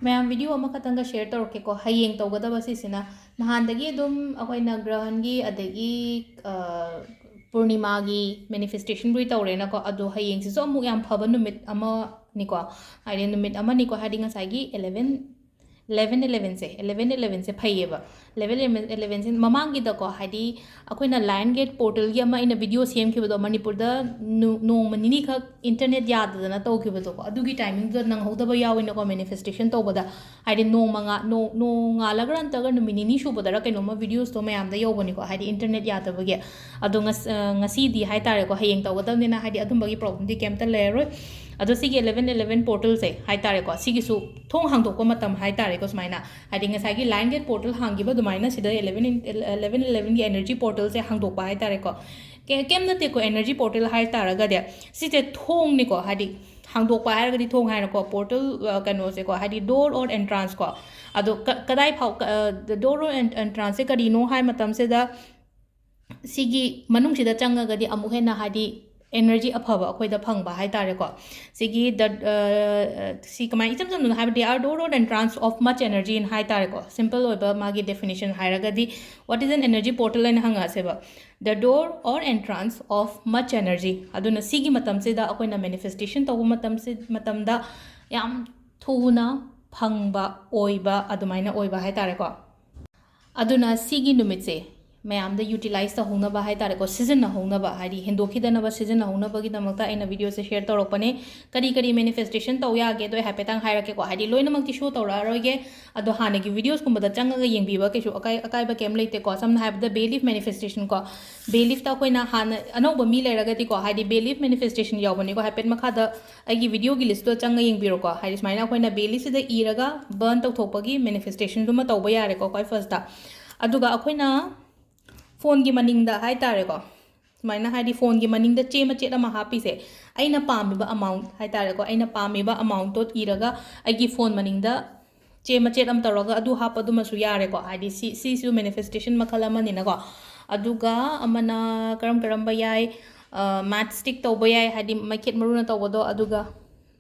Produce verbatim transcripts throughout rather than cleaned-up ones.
ꯃꯌꯥꯝ, video ꯑꯃꯈꯛꯇꯪꯒ share ꯇꯧꯔꯛꯀꯦꯀꯣ, ꯍꯌꯦꯡ ꯇꯧꯒꯗꯕ ꯁꯤꯁꯤꯅ꯫ ꯅꯍꯥꯟꯗꯒꯤ ꯑꯗꯨꯝ ꯑꯩꯈꯣꯏꯅ ꯒ꯭ꯔꯍꯟꯒꯤ ꯑꯗꯒꯤ, ꯑ, ꯄꯨꯔꯅꯤꯃꯥꯒꯤ manifestationꯕꯨꯗꯤ ꯇꯧꯔꯦꯅꯀꯣ, ꯑꯗꯣ ꯍꯌꯦꯡꯁꯤꯁꯨ ꯑꯃꯨꯛ ꯌꯥꯝ ꯐꯕ ꯅꯨꯃꯤꯠ ꯑꯃꯅꯤꯀꯣ, ꯍꯥꯏꯗꯤ ꯅꯨꯃꯤꯠ ꯑꯃꯅꯤꯀꯣ, ꯍꯥꯏꯗꯤ ꯉꯁꯥꯏꯒꯤ eleven, eleven elevenꯁꯦ, eleven elevenꯁꯦ ꯐꯩꯌꯦꯕ꯫ Eleven elevenꯁꯦ ꯃꯃꯥꯡꯒꯤꯗꯀꯣ, ꯍꯥꯏꯗꯤ ꯑꯩꯈꯣꯏꯅ Lion Gate portalꯒꯤ ꯑꯃ ꯑꯩꯅ video ꯁꯦꯝꯈꯤꯕꯗꯣ, ꯃꯅꯤꯄꯨꯔꯗ ꯅꯨ-, ꯅꯣꯡꯃ ꯅꯤꯅꯤꯈꯛ internet ꯌꯥꯗꯗꯅ ꯇꯧꯈꯤꯕꯗꯣꯀꯣ, ꯑꯗꯨꯒꯤ timingꯗꯨꯗ ꯅꯪꯍꯧꯗꯕ ꯌꯥꯎꯋꯤꯅꯀꯣ manifestation ꯇꯧꯕꯗ꯫ ꯍꯥꯏꯗꯤ ꯅꯣꯡꯃ ꯉꯥ-, ꯅꯣ-, ꯅꯣꯡꯉꯥꯜꯂꯒꯔ ꯅꯠꯇ꯭ꯔꯒ ꯅꯨꯃꯤꯠ ꯅꯤꯅꯤ ꯁꯨꯕꯗꯔ ꯀꯩꯅꯣꯝꯃ videoꯁꯇꯣ ꯃꯌꯥꯝꯗ ꯌꯧꯕꯅꯤꯀꯣ, ꯍꯥꯏꯗꯤ internet ꯌꯥꯗꯕꯒꯤ꯫ ꯑꯗꯣ ꯉꯁ-, ꯑ, ꯉꯁꯤꯗꯤ ꯍꯥꯏ ꯇꯥꯔꯦꯀꯣ, ꯍꯌꯦꯡ ꯇꯧꯒꯗꯕꯅꯤꯅ, ꯍꯥꯏꯗꯤ ꯑꯗꯨꯝꯕꯒꯤ problemꯗꯤ ꯀꯩꯝꯇ ꯂꯩꯔꯔꯣꯏ꯫ ꯑꯗꯣ ꯁꯤꯒꯤ eleven eleven portalꯁꯦ ꯍꯥꯏ ꯇꯥꯔꯦꯀꯣ, ꯁꯤꯒꯤꯁꯨ ꯊꯣꯡ ꯍꯥꯡꯗꯣꯛꯄ ꯃꯇꯝ ꯍꯥꯏ ꯇꯥꯔꯦꯀꯣ, ꯁꯨꯃꯥꯏꯅ, ꯍꯥꯏꯗꯤ ꯉꯁꯥꯏꯒꯤ Lion Gate portal ꯍꯥꯡꯈꯤꯕ ꯑꯗꯨꯃꯥꯏꯅ ꯁꯤꯗ eleven in-, eleven elevenꯒꯤ energy portalꯁꯦ ꯍꯥꯡꯗꯣꯛꯄ ꯍꯥꯏ ꯇꯥꯔꯦꯀꯣ꯫ ꯀꯦ-, ꯀꯩꯝ ꯅꯠꯇꯦꯀꯣ, energy portal ꯍꯥꯏ ꯇꯥꯔꯒꯗꯤ ꯁꯤꯁꯦ ꯊꯣꯡꯅꯤꯀꯣ, ꯍꯥꯏꯗꯤ ꯍꯥꯡꯗꯣꯛꯄ ꯍꯥꯏꯔꯒꯗꯤ ꯊꯣꯡ ꯍꯥꯏꯔꯦꯀꯣ, portal, ꯑ, ꯀꯩꯅꯣꯁꯦꯀꯣ, ꯍꯥꯏꯗꯤ door or entrance ꯀꯣ꯫ ꯑꯗꯣ ꯀ-, ꯀꯗꯥꯏ ꯐꯥꯎ, ꯀ-, ꯑ, door or en-, entranceꯁꯦ ꯀꯔꯤꯅꯣ ꯍꯥꯏ ꯃꯇꯝꯁꯤꯗ ꯁꯤꯒꯤ ꯃꯅꯨꯡꯁꯤꯗ ꯆꯪꯉꯒꯗꯤ ꯑꯃꯨꯛ ꯍꯦꯟꯅ, ꯍꯥꯏꯗꯤ, energy ꯑꯐꯕ ꯑꯩꯈꯣꯏꯗ ꯐꯪꯕ ꯍꯥꯏ ꯇꯥꯔꯦꯀꯣ꯫ ꯁꯤꯒꯤ the, ꯑ, ꯁꯤ ꯀꯃꯥꯏꯅ ꯏꯆꯝ ꯆꯝꯅ ꯍꯥꯏꯕꯗꯤ, are door or entrance of much energy ꯍꯥꯏ ꯇꯥꯔꯦꯀꯣ꯫ Simple ꯑꯣꯏꯕ ꯃꯥꯒꯤ definition ꯍꯥꯏꯔꯒꯗꯤ, what is an energy portal ꯍꯥꯏꯅ ꯍꯪꯉꯛꯑꯁꯦꯕ꯫ The door or entrance of much energy꯫ ꯑꯗꯨꯅ ꯁꯤꯒꯤ ꯃꯇꯝꯁꯤꯗ ꯑꯩꯈꯣꯏꯅ manifestation ꯇꯧꯕ ꯃꯇꯝꯁꯤ, ꯃꯇꯝꯗ ꯌꯥꯝ ꯊꯨꯅ ꯐꯪꯕ ꯑꯣꯏꯕ, ꯑꯗꯨꯃꯥꯏꯅ ꯑꯣꯏꯕ ꯍꯥꯏ ꯇꯥꯔꯦꯀꯣ꯫ ꯑꯗꯨꯅ ꯁꯤꯒꯤ ꯅꯨꯃꯤꯠꯁꯦ ꯃꯌꯥꯝꯗ utilize ꯇꯧꯍꯧꯅꯕ ꯍꯥꯏ ꯇꯥꯔꯦꯀꯣ, ꯁꯤꯖꯤꯟꯅꯍꯧꯅꯕ, ꯍꯥꯏꯗꯤ ꯍꯦꯟꯗꯣꯛꯈꯤꯗꯅꯕ ꯁꯤꯖꯤꯟꯅꯍꯧꯅꯕꯒꯤꯗꯃꯛꯇ ꯑꯩꯅ videoꯁꯦ share ꯇꯧꯔꯛꯄꯅꯦ꯫ ꯀꯔꯤ ꯀꯔꯤ manifestation ꯇꯧ ꯌꯥꯒꯦꯗꯣ ꯑꯩ ꯍꯥꯏꯐꯦꯠꯇꯪ ꯍꯥꯏꯔꯛꯀꯦꯀꯣ, ꯍꯥꯏꯗꯤ ꯂꯣꯏꯅꯃꯛꯇꯤ show ꯇꯧꯔꯛꯑꯔꯣꯏꯒꯦ꯫ ꯑꯗꯣ ꯍꯥꯟꯅꯒꯤ videosꯀꯨꯝꯕꯗ ꯆꯪꯉꯒ ꯌꯦꯡꯕꯤꯕ ꯀꯩꯁꯨ ꯑꯀꯥꯏ-, ꯑꯀꯥꯏꯕ ꯀꯩꯝ ꯂꯩꯇꯦꯀꯣ꯫ ꯁꯝꯅ ꯍꯥꯏꯔꯕꯗ bay leaf manifestation ꯀꯣ, bay leafꯇ ꯑꯩꯈꯣꯏꯅ ꯍꯥꯟꯅ ꯑꯅꯧꯕ ꯃꯤ ꯂꯩꯔꯒꯗꯤꯀꯣ, ꯍꯥꯏꯗꯤ bay leaf manifestation ꯌꯥꯎꯕꯅꯤꯀꯣ, ꯍꯥꯏꯐꯦꯠ ꯃꯈꯥꯗ ꯑꯩꯒꯤ videoꯒꯤ listꯇꯣ ꯆꯪꯉ ꯌꯦꯡꯕꯤꯔꯣꯀꯣ꯫ ꯍꯥꯏꯗꯤ ꯁꯨꯃꯥꯏꯅ ꯑꯩꯈꯣꯏꯅ bay leafꯁꯤꯗ ꯏꯔꯒ burn ꯇꯧꯊꯣꯛꯄꯒꯤ manifestationꯗꯨꯃ ꯇꯧꯕ ꯌꯥꯔꯦꯀꯣ, ꯈ꯭ꯋꯥꯏ firstꯇ꯫ ꯑꯗꯨꯒ ꯑꯩꯈꯣꯏꯅ phoneꯒꯤ ꯃꯅꯤꯡꯗ ꯍꯥꯏ ꯇꯥꯔꯦꯀꯣ, ꯁꯨꯃꯥꯏꯅ, ꯍꯥꯏꯗꯤ phoneꯒꯤ ꯃꯅꯤꯡꯗ ꯆꯦ ꯃꯆꯦꯠ ꯑꯃ ꯍꯥꯞꯄꯤꯁꯦ, ꯑꯩꯅ ꯄꯥꯝꯃꯤꯕ amount ꯍꯥꯏ ꯇꯥꯔꯦꯀꯣ, ꯑꯩꯅ ꯄꯥꯝꯃꯤꯕ amountꯇꯣ ꯏꯔꯒ ꯑꯩꯒꯤ phone ꯃꯅꯤꯡꯗ ꯆꯦ ꯃꯆꯦꯠ ꯑꯃ ꯇꯧꯔꯒ ꯑꯗꯨ ꯍꯥꯞꯄꯗꯨꯃꯁꯨ ꯌꯥꯔꯦꯀꯣ꯫ ꯍꯥꯏꯗꯤ ꯁꯤ, ꯁꯤꯁꯨ manifestation ꯃꯈꯜ ꯑꯃꯅꯤꯅꯀꯣ꯫ ꯑꯗꯨꯒ ꯑꯃꯅ ꯀꯔꯝ ꯀꯔꯝꯕ ꯌꯥꯏ? ꯑ, match stick ꯇꯧꯕ ꯌꯥꯏ, ꯍꯥꯏꯗꯤ ꯃꯩꯈꯦꯠ ꯃꯔꯨꯅ ꯇꯧꯕꯗꯣ꯫ ꯑꯗꯨꯒ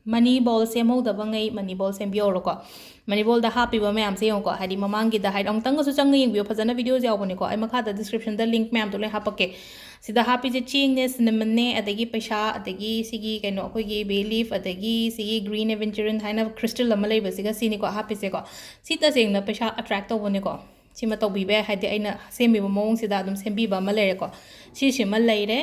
Money ball ꯁꯦꯝꯍꯧꯗꯕꯉꯩ money ball ꯁꯦꯝꯕꯤꯍꯧꯔꯣꯀꯣ꯫ Money ballꯗ ꯍꯥꯞꯄꯤꯕ ꯃꯌꯥꯝꯁꯦ ꯌꯦꯡꯉꯨꯀꯣ, ꯍꯥꯏꯗꯤ ꯃꯃꯥꯡꯒꯤꯗ ꯍꯥꯏꯗꯤ ꯑꯃꯨꯛꯇꯪꯒꯁꯨ ꯆꯪꯉ ꯌꯦꯡꯕꯤꯌꯣ, ꯐꯖꯅ videoꯁꯦ ꯌꯥꯎꯕꯅꯤꯀꯣ꯫ ꯑꯩ ꯃꯈꯥꯗ descriptionꯗ link ꯃꯌꯥꯝꯗꯣ ꯂꯣꯏ ꯍꯥꯞꯄꯛꯀꯦ꯫ ꯁꯤꯗ ꯍꯥꯞꯄꯤꯁꯦ ꯆꯦꯡꯅꯦ, cinnamonꯅꯦ, ꯑꯗꯒꯤ ꯄꯩꯁꯥ, ꯑꯗꯒꯤ ꯁꯤꯒꯤ ꯀꯩꯅꯣ ꯑꯩꯈꯣꯏꯒꯤ bay leaf, ꯑꯗꯒꯤ ꯁꯤꯒꯤ green aventurine ꯍꯥꯏꯅ crystal ꯑꯃ ꯂꯩꯕꯁꯤꯒ ꯁꯤꯅꯤꯀꯣ ꯍꯥꯞꯄꯤꯁꯦꯀꯣ꯫ ꯁꯤ ꯇꯁꯦꯡꯅ ꯄꯩꯁꯥ attract ꯇꯧꯕꯅꯦꯀꯣ꯫ ꯁꯤꯃ ꯇꯧꯕꯤꯕ ꯌꯥꯏ, ꯍꯥꯏꯗꯤ ꯑꯩꯅ ꯁꯦꯝꯃꯤꯕ ꯃꯑꯣꯡꯁꯤꯗ ꯑꯗꯨꯝ ꯁꯦꯝꯕꯤꯕ ꯑꯃ ꯂꯩꯔꯦꯀꯣ꯫ ꯁꯤꯁꯤꯃ ꯂꯩꯔꯦ꯫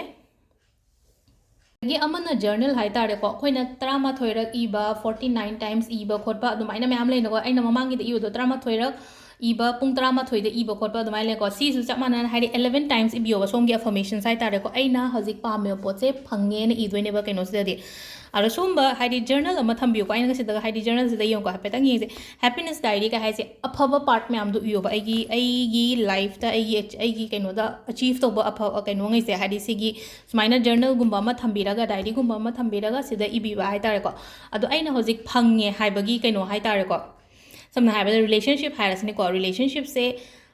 ꯑꯗꯒꯤ ꯑꯃꯅ journal ꯍꯥꯏꯇꯥꯔꯦꯀꯣ꯫ ꯑꯩꯈꯣꯏꯅ ꯇꯔꯥꯃꯥꯊꯣꯏꯔꯛ ꯏꯕ, forty nine times ꯏꯕ ꯈꯣꯠꯄ ꯑꯗꯨꯃꯥꯏꯅ ꯃꯌꯥꯝ ꯂꯩꯅꯀꯣ꯫ ꯑꯩꯅ ꯃꯃꯥꯡꯒꯤꯗ ꯏꯕꯗꯣ ꯇꯔꯥꯃꯥꯊꯣꯏꯔꯛ ꯏꯕ, ꯄꯨꯡ ꯇꯔꯥꯃꯥꯊꯣꯏꯗ ꯏꯕ ꯈꯣꯠꯄ ꯑꯗꯨꯃꯥꯏꯅ ꯂꯩꯀꯣ꯫ ꯁꯤꯁꯨ ꯆꯞ ꯃꯥꯟꯅꯅ ꯍꯥꯏꯗꯤ eleven times ꯏꯕꯤꯌꯣꯕ, ꯁꯣꯝꯒꯤ affirmations ꯍꯥꯏꯇꯥꯔꯦꯀꯣ꯫ ꯑꯩꯅ ꯍꯧꯖꯤꯛ ꯄꯥꯝꯃꯤꯕ ꯄꯣꯠꯁꯦ ꯐꯪꯉꯦꯅ ꯏꯗꯣꯏꯅꯦꯕ ꯀꯩꯅꯣꯁꯤꯗꯗꯤ꯫ ꯑꯗꯣ ꯁꯨꯝꯕ ꯍꯥꯏꯗꯤ journal ꯑꯃ ꯊꯝꯕꯤꯌꯨꯀꯣ꯫ ꯑꯩꯅ ꯁꯤꯗꯒ ꯍꯥꯏꯗꯤ journalꯁꯤꯗ ꯌꯦꯡꯉꯨꯀꯣ, ꯍꯥꯏꯐꯦꯠꯇꯪ ꯌꯦꯡꯁꯦ꯫ Happiness diaryꯒ ꯍꯥꯏꯁꯦ ꯑꯐꯕ part ꯃꯌꯥꯝꯗꯣ ꯏꯌꯣꯕ꯫ ꯑꯩꯒꯤ, ꯑꯩꯒꯤ lifeꯇ, ꯑꯩꯒꯤ, ꯑꯩꯒꯤ ꯀꯩꯅꯣꯗ achieve ꯇꯧꯕ ꯑꯐꯕ ꯀꯩꯅꯣꯉꯩꯁꯦ, ꯍꯥꯏꯗꯤ ꯁꯤꯒꯤ ꯁꯨꯃꯥꯏꯅ journalꯒꯨꯝꯕ ꯑꯃ ꯊꯝꯕꯤꯔꯒ, diaryꯒꯨꯝꯕ ꯑꯃ ꯊꯝꯕꯤꯔꯒ ꯁꯤꯗ ꯏꯕꯤꯕ ꯍꯥꯏꯇꯥꯔꯦꯀꯣ꯫ ꯑꯗꯣ ꯑꯩꯅ ꯍꯧꯖꯤꯛ ꯐꯪꯉꯦ ꯍꯥꯏꯕꯒꯤ ꯀꯩꯅꯣ ꯍꯥꯏꯇꯥꯔꯦꯀꯣ꯫ ꯁꯝꯅ ꯍꯥꯏꯔꯕꯗ relationship ꯍꯥꯏꯔꯁꯤꯅꯦꯀꯣ꯫ Relationshipꯁꯦ,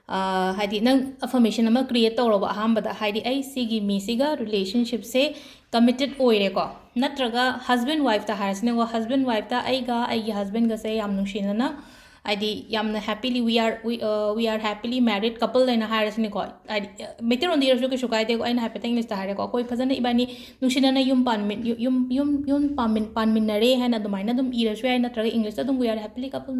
ꯑ, ꯍꯥꯏꯗꯤ ꯅꯪ affirmation ꯑꯃ create ꯇꯧꯔꯣꯕ ꯑꯍꯥꯟꯕꯗ, ꯍꯥꯏꯗꯤ ꯑꯩ ꯁꯤꯒꯤ ꯃꯤꯁꯤꯒ relationshipꯁꯦ committed ꯑꯣꯏꯔꯦꯀꯣ꯫ ꯅꯠꯇ꯭ꯔꯒ husband wifeꯇ ꯍꯥꯏꯔꯁꯤꯅꯦꯀꯣ, husband wifeꯇ ꯑꯩꯒ ꯑꯩꯒꯤ husbandꯒꯁꯦ ꯌꯥꯝ ꯅꯨꯡꯁꯤꯅꯅ, ꯍꯥꯏꯗꯤ ꯌꯥꯝꯅ happily we are, we, uh, we are happily married couple ꯍꯥꯏꯅ ꯍꯥꯏꯔꯁꯤꯅꯦꯀꯣ꯫ ꯍꯥꯏꯗꯤ, ꯑ, ꯃꯩꯇꯩꯂꯣꯟꯗ ꯏꯔꯁꯨ ꯀꯩꯁꯨ ꯀꯥꯏꯗꯦꯀꯣ, ꯑꯩꯅ ꯍꯥꯏꯐꯦꯠꯇꯪ Englishꯇ ꯍꯥꯏꯔꯦꯀꯣ꯫ ꯑꯩꯈꯣꯏ ꯐꯖꯅ ꯏꯕꯥꯅꯤ ꯅꯨꯡꯁꯤꯅꯅ ꯌꯨꯝ ꯄꯥꯟꯃꯤ-, ꯌꯨ-, ꯌꯨꯝ, ꯌꯨꯝ, ꯌꯨꯝ ꯄꯥꯟꯃꯤꯟ-, ꯄꯥꯟꯃꯤꯟꯅꯔꯦ ꯍꯥꯏꯅ ꯑꯗꯨꯃꯥꯏꯅ ꯑꯗꯨꯝ ꯏꯔꯁꯨ ꯌꯥꯏ, ꯅꯠꯇ꯭ꯔꯒ Englishꯇ ꯑꯗꯨꯝ we are happily couple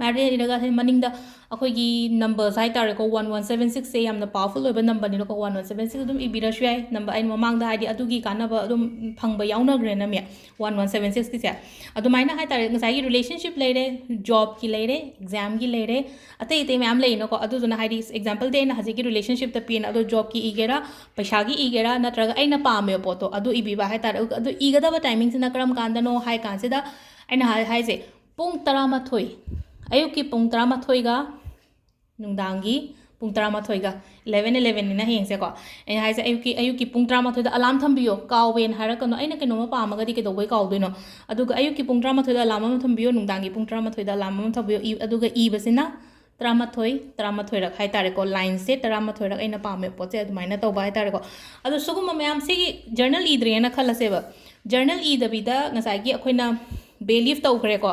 married ꯏꯔꯒ ꯍꯥꯏꯗꯤ ꯃꯅꯤꯡꯗ ꯑꯩꯈꯣꯏꯒꯤ numbers ꯍꯥꯏꯇꯥꯔꯦꯀꯣ, one one seven sixꯁꯦ ꯌꯥꯝꯅ powerful ꯑꯣꯏꯕ numberꯅꯤꯅꯀꯣ, one one seven six ꯑꯗꯨꯝ ꯏꯕꯤꯔꯁꯨ ꯌꯥꯏ꯫ Number ꯑꯩꯅ ꯃꯃꯥꯡꯗ ꯍꯥꯏꯗꯤ ꯑꯗꯨꯒꯤ ꯀꯥꯟꯅꯕ ꯑꯗꯨꯝ ꯐꯪꯕ ꯌꯥꯎꯅꯈ꯭ꯔꯦꯅ ꯃꯤ one one seven sixꯀꯤꯁꯦ꯫ ꯑꯗꯨꯃꯥꯏꯅ ꯍꯥꯏꯇꯥꯔꯦ, ꯉꯁꯥꯏꯒꯤ relationship ꯂꯩꯔꯦ, jobꯀꯤ ꯂꯩꯔꯦ, examꯒꯤ ꯂꯩꯔꯦ, ꯑꯇꯩ ꯑꯇꯩ ꯃꯌꯥꯝ ꯂꯩꯅꯀꯣ꯫ ꯑꯗꯨꯗꯨꯅ ꯍꯥꯏꯗꯤ exampleꯗꯤ ꯑꯩꯅ ꯍꯧꯖꯤꯛꯀꯤ relationshipꯇ ꯄꯤꯅ, ꯑꯗꯣ jobꯀꯤ ꯏꯒꯦꯔꯥ, ꯄꯩꯁꯥꯒꯤ ꯏꯒꯦꯔꯥ, ꯅꯠꯇ꯭ꯔꯒ ꯑꯩꯅ ꯄꯥꯝꯃꯤꯕ ꯄꯣꯠꯇꯣ ꯑꯗꯨ ꯏꯕꯤꯕ ꯍꯥꯏꯇꯥꯔꯦ꯫ ꯑꯗꯨ ꯏꯒꯗꯕ timingꯁꯤꯅ ꯀꯔꯝ ꯀꯥꯟꯗꯅꯣ ꯍꯥꯏ ꯀꯥꯟꯁꯤꯗ ꯑꯩꯅ ꯍꯥꯏ-, ꯍꯥꯏꯁꯦ ꯄꯨꯡ ꯇꯔꯥꯃꯥꯊꯣꯏ, ꯑꯌꯨꯛꯀꯤ ꯄꯨꯡ ꯇꯔꯥꯃꯥꯊꯣꯏꯒ ꯅꯨꯡꯗꯥꯡꯒꯤ ꯄꯨꯡ ꯇꯔꯥꯃꯥꯊꯣꯏꯒ, eleven elevenꯅꯤꯅ ꯍꯌꯦꯡꯁꯦꯀꯣ꯫ ꯑꯩꯅ ꯍꯥꯏꯁꯦ ꯑꯌꯨꯛꯀꯤ, ꯑꯌꯨꯛꯀꯤ ꯄꯨꯡ ꯇꯔꯥꯃꯥꯊꯣꯏꯗ alarm ꯊꯝꯕꯤꯌꯣ, ꯀꯥꯎꯋꯦꯅ ꯍꯥꯏꯔꯛꯀꯅꯨ꯫ ꯑꯩꯅ ꯀꯩꯅꯣꯝꯃ ꯄꯥꯝꯃꯒꯗꯤ ꯀꯩꯗꯧꯕꯩ ꯀꯥꯎꯗꯣꯏꯅꯣ? ꯑꯗꯨꯒ ꯑꯌꯨꯛꯀꯤ ꯄꯨꯡ ꯇꯔꯥꯃꯥꯊꯣꯏꯗ alarm ꯑꯃ ꯊꯝꯕꯤꯌꯣ, ꯅꯨꯡꯗꯥꯡꯒꯤ ꯄꯨꯡ ꯇꯔꯥꯃꯥꯊꯣꯏꯗ alarm ꯑꯃ ꯊꯝꯕꯤꯌꯣ꯫ ꯏ-, ꯑꯗꯨꯒ ꯏꯕꯁꯤꯅ ꯇꯔꯥꯃꯥꯊꯣꯏ, ꯇꯔꯥꯃꯥꯊꯣꯏꯔꯛ ꯍꯥꯏꯇꯥꯔꯦꯀꯣ꯫ Lineꯁꯦ ꯇꯔꯥꯃꯥꯊꯣꯏꯔꯛ ꯑꯩꯅ ꯄꯥꯝꯃꯤꯕ ꯄꯣꯠꯁꯦ ꯑꯗꯨꯃꯥꯏꯅ ꯇꯧꯕ ꯍꯥꯏꯇꯥꯔꯦꯀꯣ꯫ ꯑꯗꯣ ꯁꯤꯒꯨꯝꯕ ꯃꯌꯥꯝ, ꯁꯤꯒꯤ journal ꯏꯗ꯭ꯔꯦꯅ ꯈꯜꯂꯁꯦꯕ, ꯖꯔꯅꯦꯜ ꯏꯗꯕꯤꯗ ꯉꯁꯥꯏꯒꯤ ꯑꯩꯈꯣꯏꯅ ꯕꯦ ꯂꯤꯐ ꯇꯧꯈ꯭ꯔꯦꯀꯣ꯫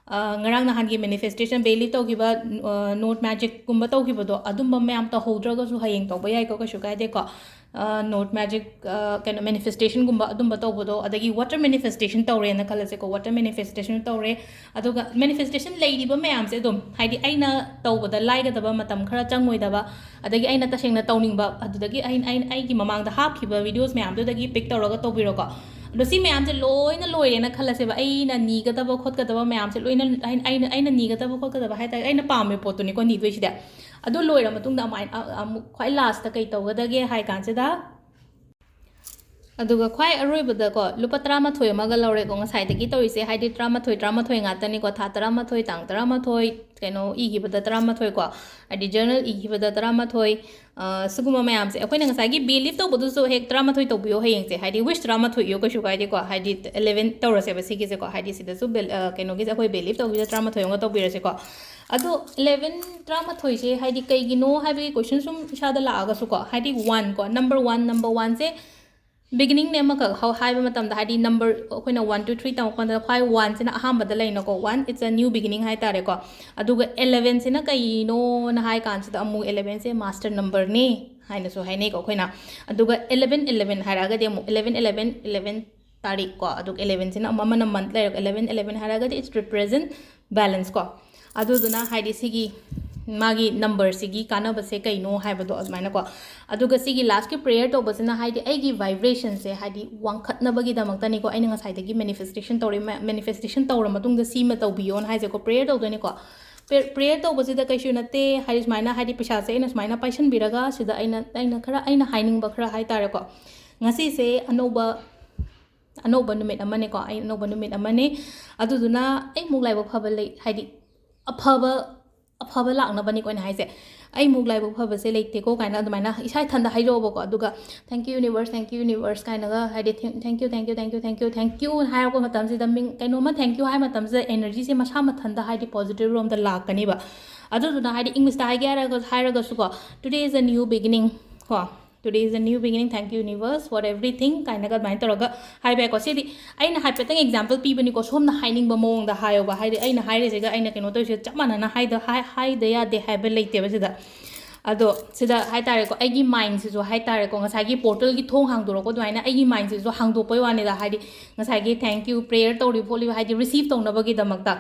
ꯑ, ꯉꯔꯥꯡ ꯅꯍꯥꯟꯒꯤ ꯃꯦꯅꯤꯐꯦꯁꯇꯦꯁꯟ, ꯕꯦ ꯂꯤꯐ ꯇꯧꯈꯤꯕ, ꯑ, ꯅꯣꯠ ꯃꯦꯖꯤꯛꯀꯨꯝꯕ ꯇꯧꯈꯤꯕꯗꯣ, ꯑꯗꯨꯝꯕ ꯃꯌꯥꯝ ꯇꯧꯍꯧꯗ꯭ꯔꯒꯁꯨ ꯍꯌꯦꯡ ꯇꯧꯕ ꯌꯥꯏꯀꯣ, ꯀꯩꯁꯨ ꯀꯥꯏꯗꯦꯀꯣ꯫ ꯑ, ꯅꯣꯠ ꯃꯦꯖꯤꯛ, ꯑ, ꯀꯩꯅꯣ, ꯃꯦꯅꯤꯐꯦꯁꯇꯦꯁꯟꯒꯨꯝꯕ ꯑꯗꯨꯝꯕ ꯇꯧꯕꯗꯣ, ꯑꯗꯒꯤ ꯋꯥꯇꯔ ꯃꯦꯅꯤꯐꯦꯁꯇꯦꯁꯟ ꯇꯧꯔꯦꯅ ꯈꯜꯂꯁꯦꯀꯣ, ꯋꯥꯇꯔ ꯃꯦꯅꯤꯐꯦꯁꯇꯦꯁꯟ ꯇꯧꯔꯦ, ꯑꯗꯨꯒ ꯃꯦꯅꯤꯐꯦꯁꯇꯦꯁꯟ ꯂꯩꯔꯤꯕ ꯃꯌꯥꯝꯁꯦ ꯑꯗꯨꯝ, ꯍꯥꯏꯗꯤ, ꯑꯩꯅ ꯇꯧꯕꯗ ꯂꯥꯏꯒꯗꯕ ꯃꯇꯝ ꯈꯔ ꯆꯪꯉꯣꯏꯗꯕ, ꯑꯗꯒꯤ ꯑꯩꯅ ꯇꯁꯦꯡꯅ ꯇꯧꯅꯤꯡꯕ, ꯑꯗꯨꯗꯒꯤ ꯑꯩ, ꯑꯩ, ꯑꯩꯒꯤ ꯃꯃꯥꯡꯗ ꯍꯥꯞꯈꯤꯕ ꯚꯤꯗꯤꯑꯣꯁ ꯃꯌꯥꯝꯗꯨꯗꯒꯤ ꯄꯤꯛ ꯇꯧꯔꯒ ꯇꯧꯕꯤꯔꯣꯀꯣ꯫ ꯑꯗꯣ ꯁꯤ ꯃꯌꯥꯝꯁꯦ ꯂꯣꯏꯅ ꯂꯣꯏꯔꯦꯅ ꯈꯜꯂꯁꯦꯕ, ꯑꯩꯅ ꯅꯤꯒꯗꯕ ꯈꯣꯠꯀꯗꯕ ꯃꯌꯥꯝꯁꯦ ꯂꯣꯏꯅ, ꯑꯩ-, ꯑꯩꯅ, ꯑꯩꯅ ꯅꯤꯒꯗꯕ ꯈꯣꯠꯀꯗꯕ ꯍꯥꯏ ꯇꯥꯔꯦ, ꯑꯩꯅ ꯄꯥꯝꯃꯤꯕ ꯄꯣꯠꯇꯨꯅꯤꯀꯣ ꯅꯤꯗꯣꯏꯁꯤꯗꯤ꯫ ꯑꯗꯨ ꯂꯣꯏꯔ ꯃꯇꯨꯡꯗ ꯑꯃꯥꯏ-, ꯑ-, ꯑꯃꯨꯛ ꯈ꯭ꯋꯥꯏ ꯂꯥꯁꯇ ꯀꯩ ꯇꯧꯒꯗꯒꯦ ꯍꯥꯏ ꯀꯥꯟꯁꯤꯗ, ꯑꯗꯨꯒ ꯈ꯭ꯋꯥꯏ ꯑꯔꯣꯏꯕꯗꯀꯣ, ꯂꯨꯄꯥ ꯇꯔꯥꯃꯥꯊꯣꯏ ꯑꯃꯒ ꯂꯧꯔꯦꯀꯣ ꯉꯁꯥꯏꯗꯒꯤ ꯇꯧꯔꯤꯁꯦ, ꯍꯥꯏꯗꯤ ꯇꯔꯥꯃꯥꯊꯣꯏ, ꯇꯔꯥꯃꯥꯊꯣꯏ ꯉꯥꯛꯇꯅꯤꯀꯣ, ꯊꯥ ꯇꯔꯥꯃꯥꯊꯣꯏ, ꯇꯥꯡ ꯇꯔꯥꯃꯥꯊꯣꯏ, ꯀꯩꯅꯣ ꯏꯈꯤꯕꯗ ꯇꯔꯥꯃꯥꯊꯣꯏ ꯀꯣ, ꯍꯥꯏꯗꯤ ꯖꯔꯅꯦꯜ ꯏꯈꯤꯕꯗ ꯇꯔꯥꯃꯥꯊꯣꯏ, ꯑ, ꯁꯤꯒꯨꯝꯕ ꯃꯌꯥꯝꯁꯦ꯫ ꯑꯩꯈꯣꯏꯅ ꯉꯁꯥꯏꯒꯤ ꯕꯦ ꯂꯤꯐ ꯇꯧꯕꯗꯨꯁꯨ ꯍꯦꯛ ꯇꯔꯥꯃꯥꯊꯣꯏ ꯇꯧꯕꯤꯌꯣ ꯍꯌꯦꯡꯁꯦ, ꯍꯥꯏꯗꯤ ꯋꯤꯁ ꯇꯔꯥꯃꯥꯊꯣꯏ ꯏꯌꯣ, ꯀꯩꯁꯨ ꯀꯥꯏꯗꯦꯀꯣ, ꯍꯥꯏꯗꯤ eleven ꯇꯧꯔꯁꯦꯕ ꯁꯤꯒꯤꯁꯦꯀꯣ, ꯍꯥꯏꯗꯤ ꯁꯤꯗꯁꯨ ꯕꯦ-, ꯑ, ꯀꯩꯅꯣꯒꯤꯁꯦ ꯑꯩꯈꯣꯏ ꯕꯦ ꯂꯤꯐ ꯇꯧꯕꯤꯗ ꯇꯔꯥꯃꯥꯊꯣꯏ ꯑꯃꯒ ꯇꯧꯕꯤꯔꯁꯦꯀꯣ꯫ ꯑꯗꯣ eleven, ꯇꯔꯥꯃꯥꯊꯣꯏꯁꯦ ꯍꯥꯏꯗꯤ ꯀꯩꯒꯤꯅꯣ ꯍꯥꯏꯕꯒꯤ ꯀꯣꯏꯁꯟ ꯁꯨꯝ ꯏꯁꯥꯗ ꯂꯥꯛꯑꯒꯁꯨꯀꯣ, ꯍꯥꯏꯗꯤ one ꯀꯣ, number one, number oneꯁꯦ ꯕꯤꯒꯤꯅꯤꯡꯅꯦ ꯑꯃꯈꯛ ꯍꯧ-, ꯍꯥꯏꯕ ꯃꯇꯝꯗ, ꯍꯥꯏꯗꯤ number ꯑꯩꯈꯣꯏꯅ one, two, three ꯇꯝꯃꯛꯄꯗ ꯈ꯭ꯋꯥꯏ oneꯁꯤꯅ ꯑꯍꯥꯟꯕꯗ ꯂꯩꯅꯀꯣ, one, it's a new beginning ꯍꯥꯏ ꯇꯥꯔꯦꯀꯣ꯫ ꯑꯗꯨꯒ elevenꯁꯤꯅ ꯀꯩꯅꯣꯅ ꯍꯥꯏ ꯀꯥꯟꯁꯤꯗ ꯑꯃꯨꯛ elevenꯁꯦ master numberꯅꯦ ꯍꯥꯏꯅꯁꯨ ꯍꯥꯏꯅꯩꯀꯣ ꯑꯩꯈꯣꯏꯅ꯫ ꯑꯗꯨꯒ eleven eleven ꯍꯥꯏꯔꯛꯑꯒꯗꯤ ꯑꯃꯨꯛ eleven eleven, eleven ꯇꯥꯔꯤꯛ ꯀꯣ, ꯑꯗꯨꯒ elevenꯁꯤꯅ ꯑꯃ-, ꯑꯃꯅ month ꯂꯩꯔꯒ eleven eleven ꯍꯥꯏꯔꯒꯗꯤ it's represent balance ꯀꯣ꯫ ꯑꯗꯨꯗꯨꯅ ꯍꯥꯏꯗꯤ ꯁꯤꯒꯤ ꯃꯥꯒꯤ numberꯁꯤꯒꯤ ꯀꯥꯟꯅꯕꯁꯦ ꯀꯩꯅꯣ ꯍꯥꯏꯕꯗꯣ ꯑꯗꯨꯃꯥꯏꯅꯀꯣ꯫ ꯑꯗꯨꯒ ꯁꯤꯒꯤ lastꯀꯤ prayer ꯇꯧꯕꯁꯤꯅ ꯍꯥꯏꯗꯤ ꯑꯩꯒꯤ vibrationꯁꯦ ꯍꯥꯏꯗꯤ ꯋꯥꯡꯈꯠꯅꯕꯒꯤꯗꯃꯛꯇꯅꯤꯀꯣ꯫ ꯑꯩꯅ ꯉꯁꯥꯏꯗꯒꯤ manifestation ꯇꯧꯔꯤ, ma-, manifestation ꯇꯧꯔ ꯃꯇꯨꯡꯗ ꯁꯤꯃ ꯇꯧꯕꯤꯌꯣꯅ ꯍꯥꯏꯁꯦꯀꯣ, prayer ꯇꯧꯗꯣꯏꯅꯤꯀꯣ꯫ Prayer, prayer ꯇꯧꯕꯁꯤꯗ ꯀꯩꯁꯨ ꯅꯠꯇꯦ, ꯍꯥꯏꯗꯤ ꯁꯨꯃꯥꯏꯅ, ꯍꯥꯏꯗꯤ ꯄꯩꯁꯥꯁꯦ ꯑꯩꯅ ꯁꯨꯃꯥꯏꯅ ꯄꯥꯏꯁꯟꯕꯤꯔꯒ ꯁꯤꯗ ꯑꯩꯅ, ꯑꯩꯅ ꯈꯔ, ꯑꯩꯅ ꯍꯥꯏꯅꯤꯡꯕ ꯈꯔ ꯍꯥꯏ ꯇꯥꯔꯦꯀꯣ꯫ ꯉꯁꯤꯁꯦ ꯑꯅꯧꯕ, ꯑꯅꯧꯕ ꯅꯨꯃꯤꯠ ꯑꯃꯅꯦꯀꯣ, ꯑꯩ ꯑꯅꯧꯕ ꯅꯨꯃꯤꯠ ꯑꯃꯅꯦ꯫ ꯑꯗꯨꯗꯨꯅ ꯑꯩꯃꯨꯛ ꯂꯥꯏꯕꯛ ꯐꯕ ꯂꯩ, ꯍꯥꯏꯗꯤ ꯑꯐꯕ, ꯑꯐꯕ ꯂꯥꯛꯅꯕꯅꯤꯀꯣ ꯑꯩꯅ ꯍꯥꯏꯁꯦ꯫ ꯑꯩꯃꯨꯛ ꯂꯥꯏꯕꯛ ꯐꯕꯁꯦ ꯂꯩꯇꯦꯀꯣ ꯀꯥꯏꯅ ꯑꯗꯨꯃꯥꯏꯅ ꯏꯁꯥ ꯏꯊꯟꯗ ꯍꯥꯏꯗꯣꯛꯑꯕꯀꯣ꯫ ꯑꯗꯨꯒ "Thank you universe, thank you universe" ꯀꯥꯏꯅꯒ ꯍꯥꯏꯗꯤ "Thank, thank you, thank you, thank you, thank you, thank you" ꯍꯥꯏꯔꯛꯄ ꯃꯇꯝꯁꯤꯗ ꯃꯤꯡ ꯀꯩꯅꯣꯝꯃ "thank you" ꯍꯥꯏ ꯃꯇꯝꯁꯤꯗ energyꯁꯦ ꯃꯁꯥ ꯃꯊꯟꯇ ꯍꯥꯏꯗꯤ positive ꯔꯣꯝꯗ ꯂꯥꯛꯀꯅꯤꯕ꯫ ꯑꯗꯨꯗꯨꯅ ꯍꯥꯏꯗꯤ Englishꯇ ꯍꯥꯏꯒꯦ ꯍꯥꯏꯔꯒ, ꯍꯥꯏꯔꯒꯁꯨꯀꯣ, "Today is a new beginning" ꯀꯣ, "Today is a new beginning, thank you universe for everything" ꯀꯥꯏꯅꯒ ꯑꯗꯨꯃꯥꯏꯅ ꯇꯧꯔꯒ ꯍꯥꯏꯕ ꯌꯥꯏꯀꯣ꯫ ꯁꯤꯗꯤ ꯑꯩꯅ ꯍꯥꯏꯐꯦꯠꯇꯪ ꯑꯦꯛꯖꯥꯝꯄꯜ ꯄꯤꯕꯅꯤꯀꯣ, ꯁꯣꯝꯅ ꯍꯥꯏꯅꯤꯡꯕ ꯃꯑꯣꯡꯗ ꯍꯥꯏꯌꯣꯕ꯫ ꯍꯥꯏꯗꯤ ꯑꯩꯅ ꯍꯥꯏꯔꯤꯁꯤꯒ ꯑꯩꯅ ꯀꯩꯅꯣ ꯇꯧꯔꯤꯁꯤꯒ ꯆꯞ ꯃꯥꯟꯅꯅ ꯍꯥꯏꯗ ꯍꯥꯏ- ꯍꯥꯏꯗ ꯌꯥꯗꯦ ꯍꯥꯏꯕ ꯂꯩꯇꯦꯕ ꯁꯤꯗ꯫ ꯑꯗꯣ ꯁꯤꯗ ꯍꯥꯏ ꯇꯥꯔꯦꯀꯣ, ꯑꯩꯒꯤ ꯃꯥꯏꯟꯁꯤꯁꯨ ꯍꯥꯏ ꯇꯥꯔꯦꯀꯣ, ꯉꯁꯥꯏꯒꯤ ꯄꯣꯔꯇꯜꯒꯤ ꯊꯣꯡ ꯍꯥꯡꯗꯣꯔꯛꯄ ꯑꯗꯨꯃꯥꯏꯅ ꯑꯩꯒꯤ ꯃꯥꯏꯟꯁꯤꯁꯨ ꯍꯥꯡꯗꯣꯛꯄꯩ ꯋꯥꯅꯤꯗ꯫ ꯍꯥꯏꯗꯤ ꯉꯁꯥꯏꯒꯤ thank you prayer ꯇꯧꯔꯤꯕ ꯈꯣꯠꯂꯤꯕ ꯍꯥꯏꯗꯤ ꯔꯤꯁꯤꯞ ꯇꯧꯅꯕꯒꯤꯗꯃꯛꯇ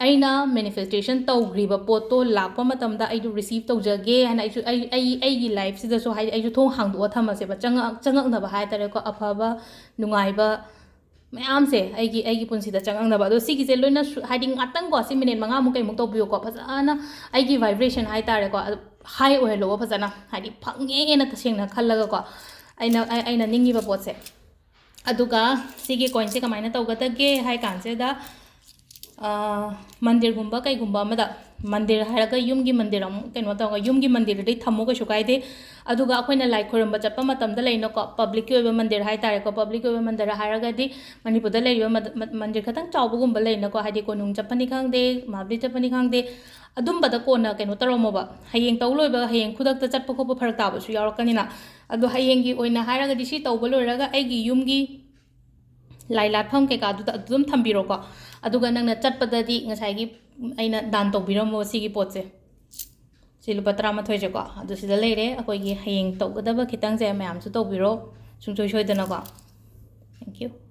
ꯑꯩꯅ ꯃꯦꯅꯤꯐꯦꯁꯇꯦꯁꯟ ꯇꯧꯈ꯭ꯔꯤꯕ ꯄꯣꯠꯇꯣ ꯂꯥꯛꯄ ꯃꯇꯝꯗ ꯑꯩꯗꯣ ꯔꯤꯁꯤꯞ ꯇꯧꯖꯒꯦ ꯍꯥꯏꯅ ꯑꯩꯁꯨ ꯑꯩ ꯑꯩ ꯑꯩꯒꯤ ꯂꯥꯏꯐꯁꯤꯗꯁꯨ ꯍꯥꯏꯗꯤ ꯑꯩꯁꯨ ꯊꯣꯡ ꯍꯥꯡꯗꯣꯛꯑ ꯊꯝꯃꯁꯦꯕ, ꯆꯪꯉꯛ- ꯆꯪꯉꯛꯅꯕ ꯍꯥꯏ ꯇꯥꯔꯦꯀꯣ, ꯑꯐꯕ ꯅꯨꯡꯉꯥꯏꯕ ꯃꯌꯥꯝꯁꯦ ꯑꯩꯒꯤ ꯑꯩꯒꯤ ꯄꯨꯟꯁꯤꯗ ꯆꯪꯉꯛꯅꯕ꯫ ꯑꯗꯣ ꯁꯤꯒꯤꯁꯦ ꯂꯣꯏꯅ ꯁꯨ- ꯍꯥꯏꯗꯤ ꯉꯥꯛꯇꯪꯀꯣ, ꯁꯤ ꯃꯤꯅꯤꯠ ꯃꯉꯥꯃꯨꯛ ꯀꯩꯃꯨꯛ ꯇꯧꯕꯤꯌꯨꯀꯣ, ꯐꯖꯅ ꯑꯩꯒꯤ ꯚꯥꯏꯕ꯭ꯔꯦꯁꯟ ꯍꯥꯏ ꯇꯥꯔꯦꯀꯣ, ꯑꯗꯨ ꯍꯥꯏ ꯑꯣꯏꯍꯜꯂꯣꯕ ꯐꯖꯅ, ꯍꯥꯏꯗꯤ ꯐꯪꯉꯦꯅ ꯇꯁꯦꯡꯅ ꯈꯜꯂꯒꯀꯣ꯫ ꯑꯩꯅ ꯑꯩ- ꯑꯩꯅ ꯅꯤꯡꯉꯤꯕ ꯄꯣꯠꯁꯦ꯫ ꯑꯗꯨꯒ ꯁꯤꯒꯤ ꯀꯣꯏꯟꯁꯦ ꯀꯃꯥꯏꯅ ꯇꯧꯒꯗꯒꯦ ꯍꯥꯏ ꯀꯥꯟꯁꯤꯗ, ꯑꯥ, ꯃꯟꯗꯤꯔꯒꯨꯝꯕ ꯀꯩꯒꯨꯝꯕ ꯑꯃꯗ, ꯃꯟꯗꯤꯔ ꯍꯥꯏꯔꯒ ꯌꯨꯝꯒꯤ ꯃꯟꯗꯤꯔ ꯑꯃꯨꯛ ꯀꯩꯅꯣ ꯇꯧꯔꯒ, ꯌꯨꯝꯒꯤ ꯃꯟꯗꯤꯔꯗꯗꯤ ꯊꯝꯃꯣ, ꯀꯩꯁꯨ ꯀꯥꯏꯗꯦ꯫ ꯑꯗꯨꯒ ꯑꯩꯈꯣꯏꯅ ꯂꯥꯏ ꯈꯣꯏꯔꯝꯕ ꯆꯠꯄ ꯃꯇꯝꯗ ꯂꯩꯅꯀꯣ, ꯄꯕ꯭ꯂꯤꯛꯀꯤ ꯑꯣꯏꯕ ꯃꯟꯗꯤꯔ ꯍꯥꯏ ꯇꯥꯔꯦꯀꯣ, ꯄꯕ꯭ꯂꯤꯛꯀꯤ ꯑꯣꯏꯕ ꯃꯟꯗꯤꯔ ꯍꯥꯏꯔꯒꯗꯤ ꯃꯅꯤꯄꯨꯔꯗ ꯂꯩꯔꯤꯕ ꯃꯟ- ꯃꯟ- ꯃꯟꯗꯤꯔ ꯈꯇꯪ ꯆꯥꯎꯕꯒꯨꯝꯕ ꯂꯩꯅꯀꯣ, ꯍꯥꯏꯗꯤ ꯀꯣꯅꯨꯡ ꯆꯠꯄꯅꯤ ꯈꯪꯗꯦ, ꯃꯍꯥꯕꯂꯤ ꯆꯠꯄꯅꯤ ꯈꯪꯗꯦ, ꯑꯗꯨꯝꯕꯗ ꯀꯣꯟꯅ ꯀꯩꯅꯣ ꯇꯧꯔꯝꯃꯣꯕ꯫ ꯍꯌꯦꯡ ꯇꯧ ꯂꯣꯏꯕ, ꯍꯌꯦꯡ ꯈꯨꯗꯛꯇ ꯆꯠꯄ ꯈꯣꯠꯄ ꯐꯔꯛ ꯇꯥꯕꯁꯨ ꯌꯥꯎꯔꯛꯀꯅꯤꯅ꯫ ꯑꯗꯣ ꯍꯌꯦꯡꯒꯤ ꯑꯣꯏꯅ ꯍꯥꯏꯔꯒꯗꯤ ꯁꯤ ꯇꯧꯕ ꯂꯣꯏꯔꯒ ꯑꯩꯒꯤ ꯌꯨꯝꯒꯤ ꯂꯥꯏ ꯂꯥꯠꯐꯝ ꯀꯩꯀꯥꯗꯨꯗ ꯑꯗꯨꯝ ꯊꯝꯕꯤꯔꯣꯀꯣ꯫ ꯑꯗꯨꯒ ꯅꯪꯅ ꯆꯠꯄꯗꯗꯤ ꯉꯁꯥꯏꯒꯤ ꯑꯩꯅ ꯗꯥꯟ ꯇꯧꯕꯤꯔꯝꯃꯣ ꯁꯤꯒꯤ ꯄꯣꯠꯁꯦ꯫ ꯁꯤ ꯂꯨꯄꯥ ꯇꯔꯥꯃꯥꯊꯣꯏꯁꯦꯀꯣ꯫ ꯑꯗꯨ ꯁꯤꯗ ꯂꯩꯔꯦ꯫ ꯑꯩꯈꯣꯏꯒꯤ ꯍꯌꯦꯡ ꯇꯧꯒꯗꯕ ꯈꯤꯇꯪꯁꯦ ꯃꯌꯥꯝꯁꯨ ꯇꯧꯕꯤꯔꯣ ꯁꯨꯡꯁꯣꯏ ꯁꯣꯏꯗꯅꯀꯣ꯫ Thank you꯫